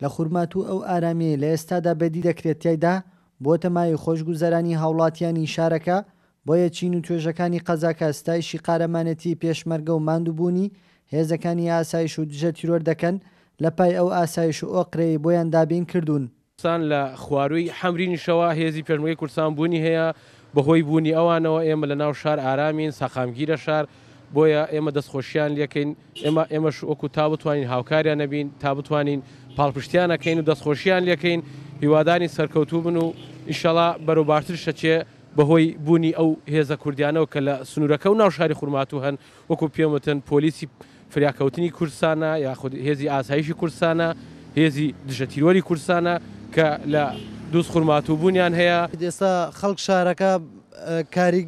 لە خورماتوو ئەو ئارامییەی لە ئێستادا بەدی دەکرێت تیایدا بووەتە مایەی خۆشگوزەرانی هاوڵاتیانی شارەکە، بۆیە چین و توێژەکانی قەزاکە ستایشی قارەمانێتیی پێشمەرگە و ماندووبوونی هێزەکانی ئاسایش و دژە تیرۆر دەکەن لە پای ئەو ئاسایش و ئۆقرەیەی بۆیان دابین کردوون. کوردستان لە خوارووی حەمرینیشەوە هێزی پێشمەرگەی کوردستان بوونی هەیە، بەهۆی بوونی ئەوانەوە ئێمە لە ناو شار ئارامین، سەقامگیرە شار، بۆیە ئێمە دەستخۆشیان لێکەین، ئێمە ئێمەش وەکو تا بتوانین هاوکاریان نەبین، تا بتوانین پاڵپشتیان ئەکەین و دەستخۆشیان لێکەین، هیوادارین سەرکەوتوو بن و ئیشەڵا بەرەو باشترش ئەچێ بەهۆی بوونی ئەو هێزە کوردیانەوە کە لە سنوورەکە و ناو شاری خورماتوو هەن، وەکو پێم وتن پۆلیسی فریاکەوتنی کوردستانە یاخود هێزی ئاسایشی کوردستانە، هێزی دژە تیرۆری کوردستانە کە لە دوز خورماتوو بوونیان هەیە. ئێستا خەڵک شارەکە کاری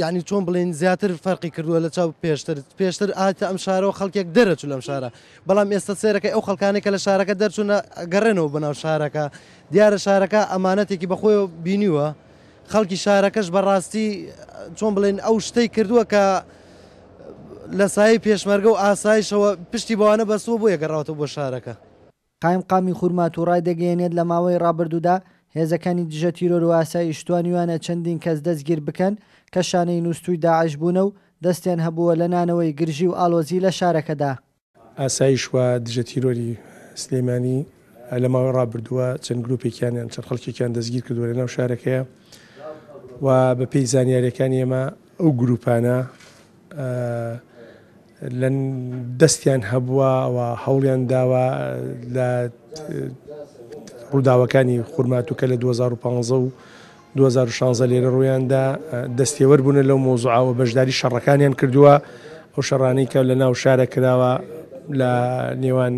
یانی چۆن بڵێین زیاتر فەرقی کردووە لە چاو پێشتر پێشتر ئاتە ئەم شارەوە خەڵکێک دەرەچوو لەم شارە بەڵام ئێستا سێرەکەی ئەو خەڵکانەی کە لە شارەکە دەرچوونە گەڕێنەوە بەناو شارەکە دیارە شارەکە ئەمانەتێکی بەخۆیەوە بینیوە خەڵکی شارەکەش بەڕاستی چۆن بڵێن ئەو شتەی کردووە کە لە سایەی پێشمەرگە و ئاسایشەوە پشتی بەوانە بەستووە بۆیە گەڕاوەتەوە بۆ شارەکە. قایمقامی خورماتوو ڕایدەگەیەنێت لە ماوەی ڕابردوودا هێزەکانی دژە تیرۆر و ئاسایش توانیویانە چەندین کەس دەستگیر بکەن کە شانەی نووستووی داعش بوونە و دەستیان هەبووە لە نانەوەی گرژی و ئاڵۆزی لە شارەکەدا. ئاسایش و دژە تیرۆری سلێمانی لە ماوەی ڕابردووە چەند گروپێکیان یان چەند خەڵکێکیان دەستگیر کردووە لە ناو شارەکەیە و بە پێی زانیاریەکانی ئێمە ئەو گروپانە لە دەستیان هەبووە و هەوڵیان داوە لە ڕووداوەکانی خورماتوو کە لە 2015 و 2016 لێرە ڕوویاندا دەستێوەر بوونە لەو مەوزوعە و بەشداری شەڕەکانیان کردووە ئەو شەڕانەی کە لە ناو شارە کراوە لە نێوان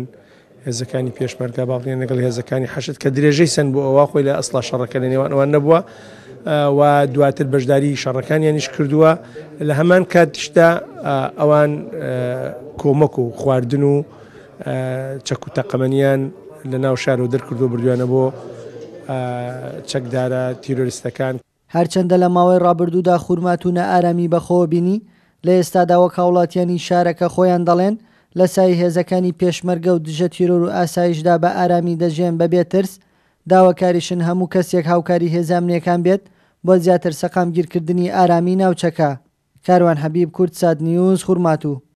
هێزەکانی پێشمەرگە با بڵێن لەگەڵ هێزەکانی حەشد کە درێژەی سەند بۆ ئەوە خۆی لە ئەسڵا شەڕەکە لە نێوان ئەوان نەبووە و دواتر بەشداری شەڕەکانیانیش کردووە لە هەمان کاتیشدا ئەوان کۆمەک و خواردن و چەک و تەقەمەنیان لە ناو شارەوە دەرکردو بردویانە بۆ چەکدارە تیرۆریستەکان. هەرچەندە لە ماوەی ڕابردوودا خورماتوو نائارامی بەخۆوە بینی، لە ئێستادا وەک هاوڵاتیانی شارەکە خۆیان دەڵێن، لە سایەی هێزەکانی پێشمەرگە و دژە تیرۆر و ئاسایشدا بە ئارامی دەژێن بەبێ ترس، داواکاریشن هەموو کەسێک هاوکاری هێزە ئەمنییەکان بێت بۆ زیاتر سەقامگیرکردنی ئارامی ناوچەکە. کاروان حەبیب، کوردسات نیوز، خورماتوو.